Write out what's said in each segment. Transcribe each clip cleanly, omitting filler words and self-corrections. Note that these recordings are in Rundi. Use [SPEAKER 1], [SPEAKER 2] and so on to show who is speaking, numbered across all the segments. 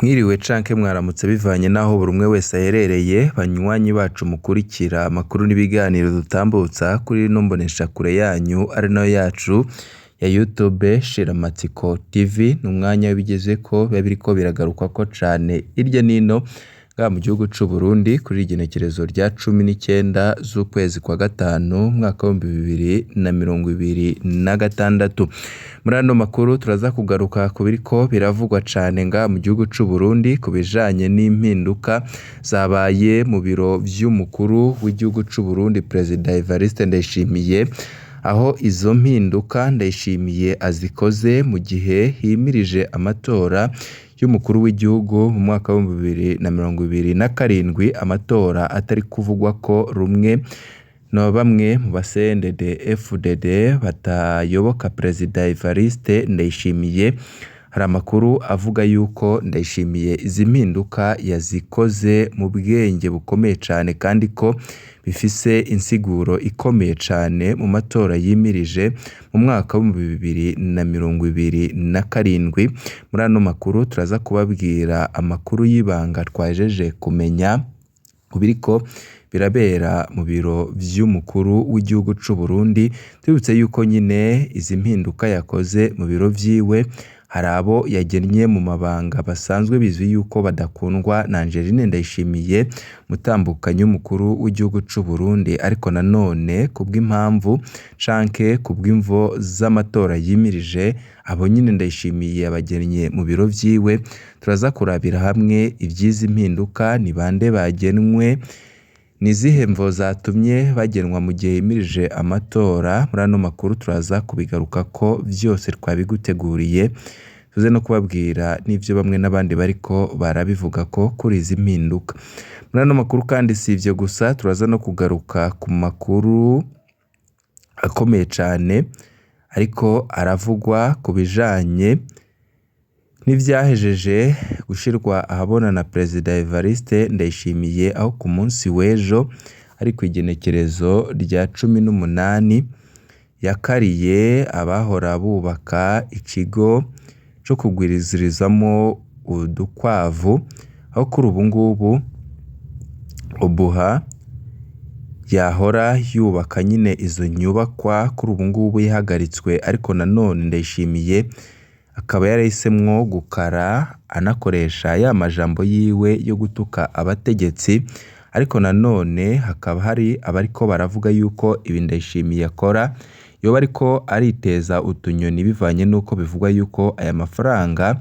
[SPEAKER 1] Mwiriwe canke mwaramutse bivanye n'aho buri umwe wese aherereye, banywanyi bacu mukurikira amakuru n'ibiganiro dutambutsa kuri ino mboneshakure yanyu ari nayo yacu ya YouTube Shiramatsiko TV, ni umwanya w'ibigezeko biba biriko biragarukwako cane hirya n'ino ngaha mu gihugu c'Uburundi kuri igenekerezo rya 19 z'ukwezi kwa gatanu umwaka w'2026. Muri ano makuru turaza kugaruka ku biriko biravugwa cane ngaha mu gihugu c'Uburundi ku bijanye n'impinduka zabaye mu biro vy'umukuru w'igihugu c'Uburundi Perezida Evariste Ndayishimiye, aho izo mpinduka Ndayishimiye azikoze mu gihe himirije amatora y'umukuru w'igihugu mu mwaka w'2027, amatora atari kuvugwako rumwe na bamwe mu ba CNDD FDD batayoboka Perezida Evariste Ndayishimiye. Hari amakuru avuga yuko Ndayishimiye izi mpinduka yazikoze mu bwenge bukomeye cane kandi ko bifise insiguro ikomeye cane mu matora yimirije mu mwaka w'2027. Muri ano makuru turaza kubabwira amakuru y'ibanga twahejeje kumenya ku biriko birabera mu biro vy'umukuru w'igihugu c'Uburundi. Tubibutse yuko nyene izi mpinduka yakoze mu biro vyiwe hari abo yagennye mu mabanga basanzwe bizwi yuko badakundwa na Angeline Ndayishimiye, umutambukanyi w'umukuru w'igihugu c'Uburundi, ariko nanone kubw'impamvu canke kubw'imvo z'amatora yimirije, abo nyene Ndayishimiye yabagennye mu biro vyiwe. Turaza kurabira hamwe ivy'izi mpinduka, ni bande bagenwe, ni izihe mvo zatumye bagenwa mu gihe himirije amatora. Muri ano makuru turaza kubigarukako vyose twabiguteguriye, tuze no kubabwira n'ivyo bamwe n'abandi bariko barabivugako kuri izi mpinduka. Muri ano makuru kandi si ivyo gusa, turaza no kugaruka ku makuru akomeye cane ariko aravugwa ku bijanye n'ivyahejeje gushirwa ahabona na Perezida Evariste Ndayishimiye, aho ku munsi w'ejo ari kw'igenekerezo rya 18 yakariye abahora bubaka ikigo co kugwiririzamwo udukwavu, aho kuri ubu ngubu Obuha yahora yubaka nyene izo nyubakwa, kuri ubu ngubu yahagaritswe, ariko nanone Ndayishimiye akaba yarahisemwo gukara anakoresha ya majambo yiwe yo gutuka abategetsi, ariko nanone hakaba hari abariko baravuga yuko ibi Ndayishimiye akora yoba ariko ariteza utunyoni bivanye n'uko bivugwa yuko aya mafaranga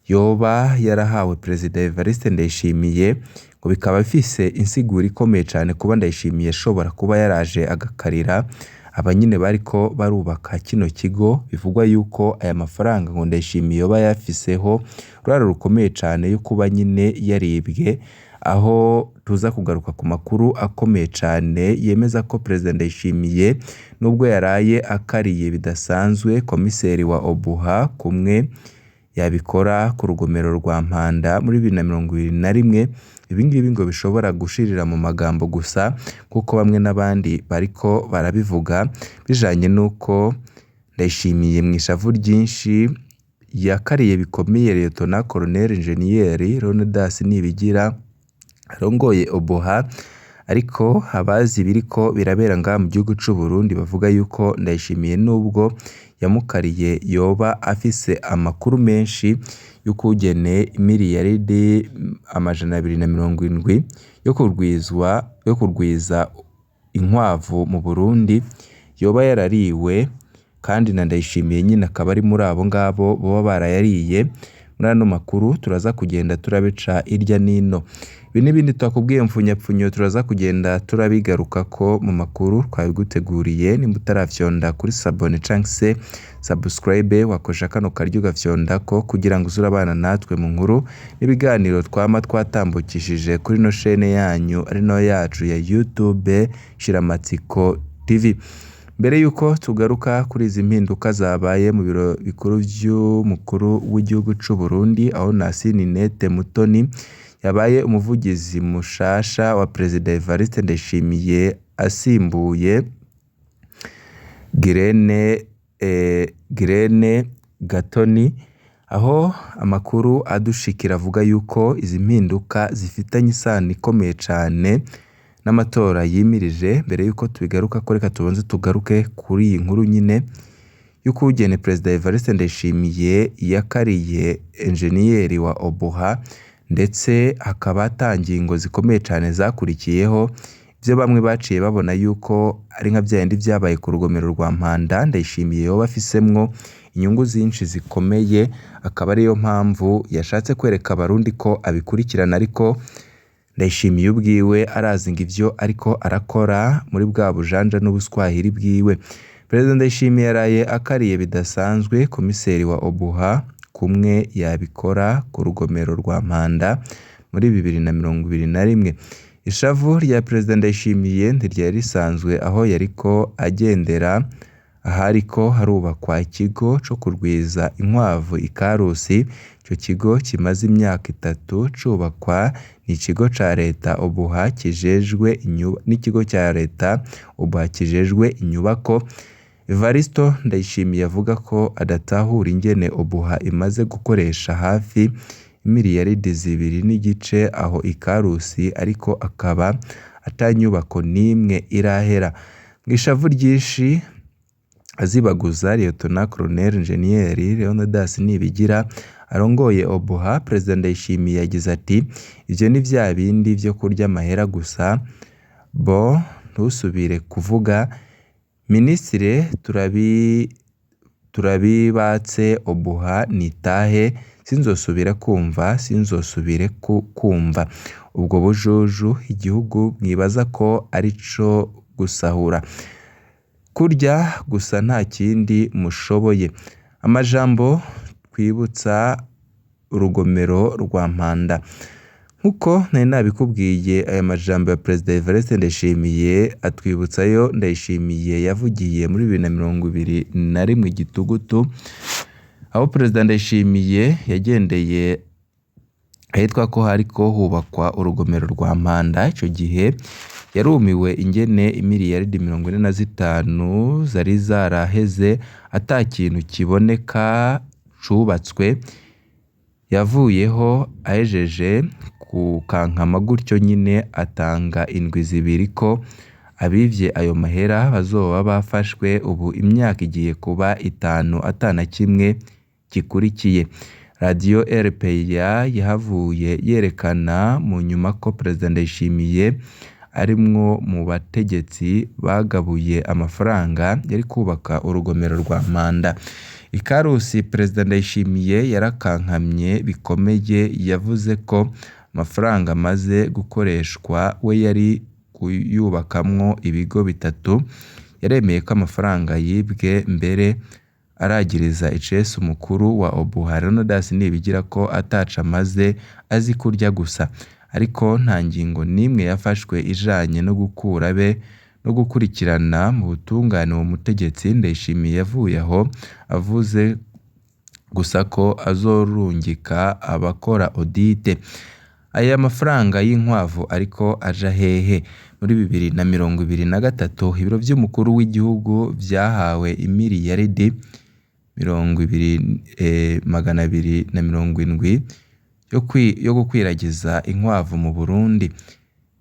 [SPEAKER 1] yoba yarahawe Perezida Evariste Ndayishimiye, ngo bikaba bifise insiguro ikomeye cane kuba Ndayishimiye ashobora kuba yaraje agakarira aba nyene bariko barubaka kino kigo, bivugwa yuko aya mafaranga ngo Ndayishimiye yoba ayafiseho uruhara rukomeye cane yo kuba nyene yaribwe, aho tuza kugaruka ku makuru akomeye cane yemeza ko Perezida Ndayishimiye nubwo yaraye akariye bidasanzwe komiseri wa Obuha kumwe yabikora ku rugomero rwa Mpanda muri 2021, ibi ngibi ngo bishobora gushirira mu magambo gusa kuko bamwe n'abandi bariko barabivuga bijanye n'uko Ndayishimiye mw'ishavu ryinshi yakariye bikomeye Liyetona Koloneli Injeniyeri Leonidas Nibigira arongoye Obuha, ariko abazi ibiriko birabera ngaha mu gihugu c'Uburundi bavuga yuko Ndayishimiye nubwo yamukariye yoba afise amakuru menshi y'ukungene imiriyaridi 270 yo kurwiza inkwavu mu Burundi yoba yarariwe, kandi na Ndayishimiye nyene akaba ari muri abo ngabo boba barayariye. Muri ano makuru turaza kugenda turabica hirya n'ino. Ibi n'ibindi twakubwiye mfunyapfunyo turaza kugenda turabigarukako mu makuru twabiguteguriye. Nimba utaravyonda kuri sabone canke se subscribe, wakoresha kano karyo ugafyondako kugira ngo uze urabana natwe mu nkuru n'ibiganiro twama twatambukishije kuri ino shene yanyu ari nayo yacu ya YouTube Shiramatsiko TV. Mbere yuko tugaruka kuri izi mpinduka zabaye mu biro bikuru vy'umukuru w'igihugu c'Uburundi, aho Nancy Ninette Mutoni yabaye umuvugizi mushasha wa Perezida Evariste Ndayishimiye asimbuye Girene Gatoni, Aho amakuru adushikira avuga yuko izi mpinduka zifitanye isano ikomeye cane n'amatora yimirije. Mbere yuko tubigarukako, reka tubanze tugaruke kuri iyi nkuru nyine y'ukugene Perezida Evariste Ndayishimiye yakariye enjeniyeri wa Obuha, ndetse hakaba ata ngingo zikomeye cane zakurikiyeho. Ivyo bamwe baciye babona yuko ari nka vyabindi vyabaye ku rugomero rwa Mpanda, Ndayishimiye yoba afisemwo inyungu zinshi zikomeye, akaba ariyo mpamvu yashatse kwereka abarundi ko abikurikirana, ariko Ndayishimiye ubwiwe arazi ngo ivyo ariko arakora muri bwa bujanja n'ubuswahili bwiwe. Perezida Ndayishimiye yaraye akariye bidasanzwe komiseri wa Obuha kumwe yabikora ku rugomero rwa Mpanda muri 2021. Ishavu rya Perezida Ndayishimiye ntiryari risanzwe aho yariko agendera ahariko harubakwa ikigo co kurwiza inkwavu i Karusi. Ico kigo kimaze imyaka 3 cubakwa, ni ikigo ca leta Obuha kijejwe n'ikigo ca leta Obuha kijejwe inyubako. Evaristo Ndayishimiye avuga ko adatahura ingene Obuha imaze gukoresha hafi imiriyaridi 2.5 aho i Karusi, ariko akaba ata nyubako n'imwe irahera. Mw'ishavu ryinshi azibaguza Lieutenant Colonel Ingenieur Leonidas Nibigira arongoye Obuha, Perezida Ndayishimiye yagize ati: "Ivyo ni vya bindi vyo kurya amahera gusa, bon ntusubire kuvuga, Minisitiri turabibatse Obuha nitahe, sinzosubira kumva, sinzosubire kumva ubwo bujuju igihugu mwibaza ko arico gusahura, kurya gusa nta kindi mushoboye." Amajambo twibutsa urugomero rwa Mpanda. Nkuko nari nabikubwiye, aya majambo ya Perezida Evariste Ndayishimiye atwibutsa ayo Ndayishimiye yavugiye muri 2021 Gitugutu, aho Perezida Ndayishimiye yagendeye ahitwa ko hariko hubakwa urugomero rwa Mpanda. Ico gihe yarumiwe ingene imiriyaridi 45 zari zaraheze ata kintu kiboneka cubatswe. Yavuyeho ahejeje kukankama gutyo nyine, atanga indwi zibiri ko abivye ayo mahera bazoba bafashwe. Ubu imyaka igiye kuba 5 ata na kimwe gikurikiye. Radiyo RPA yahavuye yerekana mu nyuma ko Perezida Ndayishimiye arimwo mu bategetsi bagabuye amafaranga yari kubaka urugomero rwa Mpanda. I Karusi Perezida Ndayishimiye yarakankamye bikomeye, yavuze ko amafaranga amaze gukoreshwa we yari kuyubakamwo ibigo 3. Yaremeye ko amafaranga yibwe, mbere aragiriza icese umukuru wa Obuha Leonidas Nibigira ko ataco amaze azi kurya gusa, ariko nta ngingo n'imwe yafashwe ijanye no gukura be no gukurikirana mu butungane uwo mutegetsi. Ndayishimiye yavuye aho avuze gusa ko azorungika abakora audite. Aya mafaranga y'inkwavu ariko aja hehe? Muri 2023 ibiro vy'umukuru w'igihugu vyahawe imiriyaridi 270 yo gukwiragiza inkwavu mu Burundi.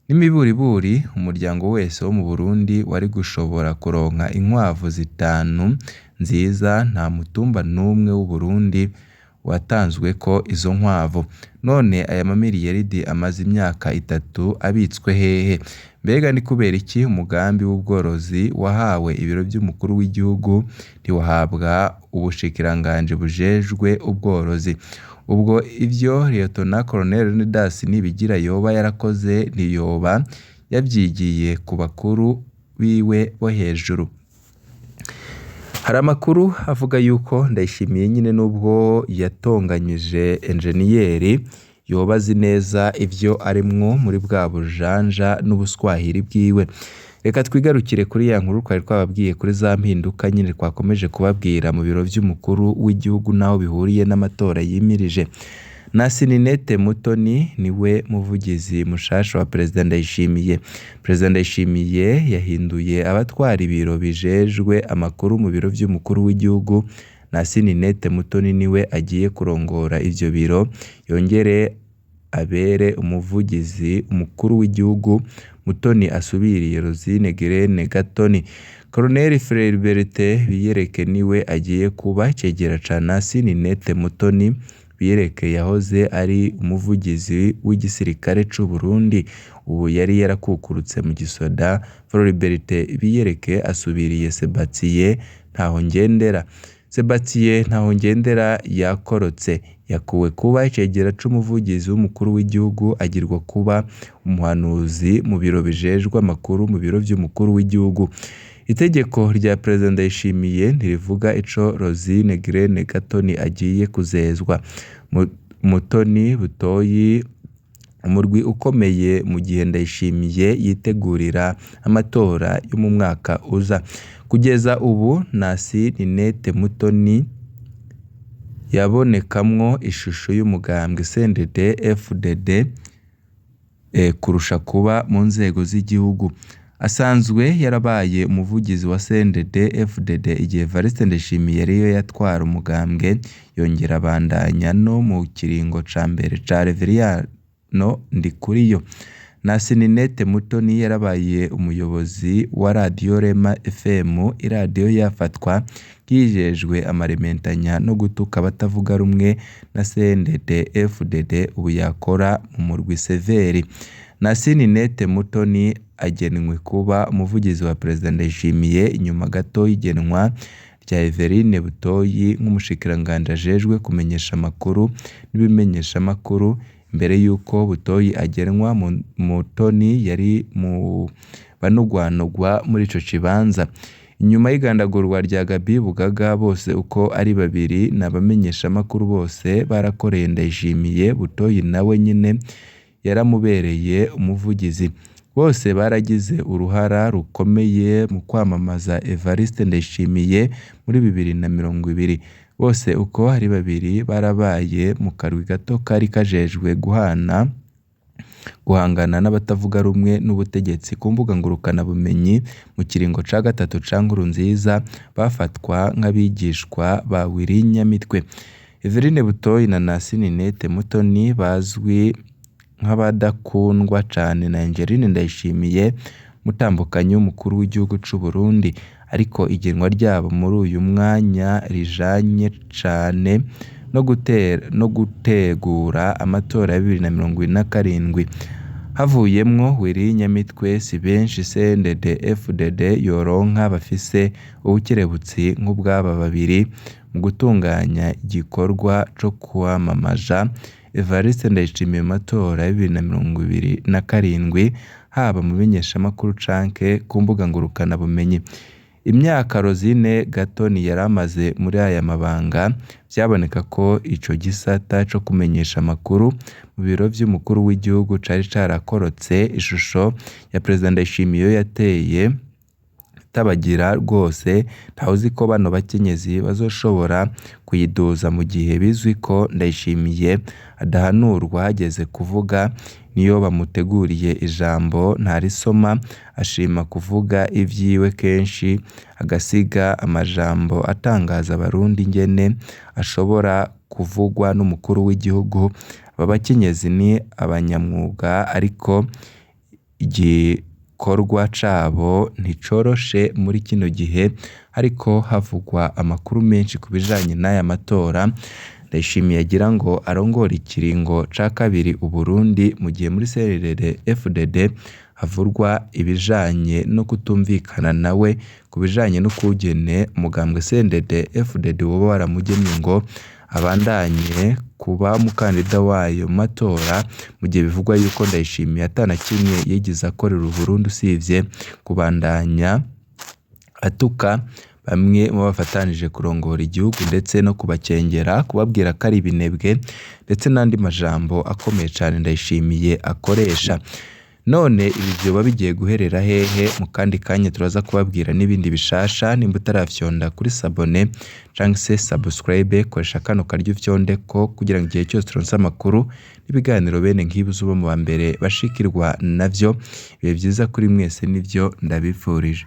[SPEAKER 1] N'imiburiburi umuryango wese wo mu Burundi wari gushobora kuronka inkwavu 5 nziza, nta mutumba n'umwe w'Uburundi watanzweko izo nkwavu. None aya mamiriyaridi amaze imyaka 3 abitswe hehe? Mbega ni kubera iki umugambi w'ubworozi wahawe ibiro vy'umukuru w'igihugu ntiwahabwa ubushikiranganji bujejwe ubworozi? Ubwo ivyo Lieutenant Colonel Leonidas Nibigira yoba yarakoze ntiyoba yavyigiye ku bakuru biwe bo hejuru? Hari amakuru avuga yuko Ndayishimiye nyine nubwo yatonganyije enjeniyeri yoba azi neza ivyo arimwo muri bwa bujanja n'ubuswahili bwiwe. Reka twigarukire kuri ya nkuru twari twababwiye kuri za mpinduka nyine twakomeje kubabwira mu biro vy'umukuru w'igihugu n'aho bihuriye n'amatora yimirije. Nasininete Mutoni niwe muvugizi mushasha wa Perezida Ndayishimiye. Perezida Ndayishimiye yahinduye abatwara ibiro bijejwe amakuru mu biro vy'umukuru w'igihugu Nancy Ninette Mutoni niwe agiye kurongora ivyo biro, yongere abere umuvugizi umukuru w'igihugu. Mutoni asubiriye Rosine Girene Gatoni. Colonel Floribert Biyereke niwe agiye kuba icegera ca Nancy Ninette Mutoni. Biyereke yahoze ari umuvugizi w'igisirikare c'u Burundi, ubu yari yarakukurutse mu gisoda. Floribert Biyereke asubiriye Sebastien Ntahongendera. Sebastien Ntahongendera yakorotse, yakuwe kuba icegera c'umuvugizi w'umukuru w'igihugu agirwa kuba umuhanuzi mu biro bijejwe amakuru mu biro vy'umukuru w'igihugu. Itegeko rya Perezida Ndayishimiye ntirivuga ico Rosine Girene Gatoni agiye kuzezwa. Mutoni Butoyi umurwi ukomeye mu gihe Ndayishimiye yitegurira amatora yo mu mwaka uza. Kugeza ubu Nancy Ninette Mutoni yabonekamwo ishusho y'umugambwe CNDD FDD kurusha kuba mu nzego z'igihugu. Asanzwe yarabaye umuvugizi wa CNDD FDD igihe Evariste Ndayishimiye yariyo yatwara umugambwe, yongera abandanya no mu kiringo ca mbere ca Reveriyano Ndikuriyo. Nancy Ninette Mutoni yarabaye umuyobozi wa radiyo Rema FM, iradiyo yafatwa nk'iyijejwe amarementanya no gutuka abatavuga rumwe na CNDD FDD, ubu yakora mu murwi Severi. Nancy Ninette Mutoni agenwe kuba umuvugizi wa Perezida Ndayishimiye inyuma gato y'igenwa rya Everine Butoyi nk'umushikiranganji ajejwe kumenyesha amakuru n'ibimenyeshamakuru. Imbere y'uko Butoyi agenwa, Mutoni yari mu banugwanugwa muri ico kibanza. Inyuma y'igandagurwa rya Gaby Bugaga, bose uko ari babiri n'abamenyeshamakuru bose barakoreye Ndayishimiye, Butoyi nawe nyene yaramubereye umuvugizi. Bose baragize uruhara rukomeye mu kwamamaza Evariste Ndayishimiye muri 2020. Bose uko ari babiri barabaye mu karwi gato kari kajejwe guhangana n'abatavuga rumwe n'ubutegetsi ku mbuga ngurukanabumenyi mu kiringo ca gatatu ca Nkurunziza, bafatwa nk'abigishwa ba Willy Nyamitwe. Everine Butoyi na Nancy Ninette Mutoni bazwi nk'abadakundwa cane na Angeline Ndayishimiye, umutambukanyi w'umukuru w'igihugu c'u Burundi, ariko igenwa ryabo muri uyu mwanya rijanye cane no gutegura amatora ya 2027. Havuyemwo Willy Nyamitwe, si benshi CNDD FDD yoronka bafise ubukerebutsi nk'ubw'aba babiri mu gutunganya igikorwa co kwamamaza Evariste Ndayishimiye mu matora ya 2027, haba mu bimenyeshamakuru canke ku mbuga ngurukanabumenyi. Imyaka Rosine Gatoni yari amaze muri aya mabanga, vyaboneka ko ico gisata co kumenyesha amakuru mu biro vy'umukuru w'igihugu cari carakorotse. Ishusho ya Perezida Ndayishimiye yo yateye itabagira rwose, ntawuzi ko bano bakenyezi bazoshobora kuyiduza mu gihe bizwi ko Ndayishimiye adahanurwa hageze kuvuga, niyo bamuteguriye ijambo ntarisoma, ashima kuvuga ivyiwe kenshi agasiga amajambo atangaza abarundi ingene ashobora kuvugwa n'umukuru w'igihugu. Aba bakenyezi ni abanyamwuga ariko igikorwa cabo nticoroshe muri kino gihe hariko havugwa amakuru menshi ku bijanye n'aya matora. Ndayishimiye agira ngo arongore ikiringo ca kabiri Uburundi mu gihe muri CNDD FDD havurwa ibijanye no kutumvikana nawe ku bijanye n'ukungene umugambwe CNDD FDD woba waramugenye ngo abandanye kuba umukandida wayo mu matora, mu gihe bivugwa yuko Ndayishimiye ata na kimwe yigeze akorera Uburundi usivye kubandanya atuka bamwe mu bafatanije kurongora igihugu ndetse no kubakengera, kubabwira ko ari ibinebwe ndetse n'andi majambo akomeye cane Ndayishimiye akoresha. None ibi vyoba bigiye guherera hehe? Mu kandi kanya turaza kubabwira n'ibindi bishasha. Nimba utarafyonda kuri sabone canke se subscribe, koresha kano karyo ufyondeko kugira ngo igihe cyose turonse amakuru n'ibiganiro bene nk'ibi uzobe mu ba mbere bashikirwa navyo. Ibihe vyiza kuri mwese nivyo ndabifurije.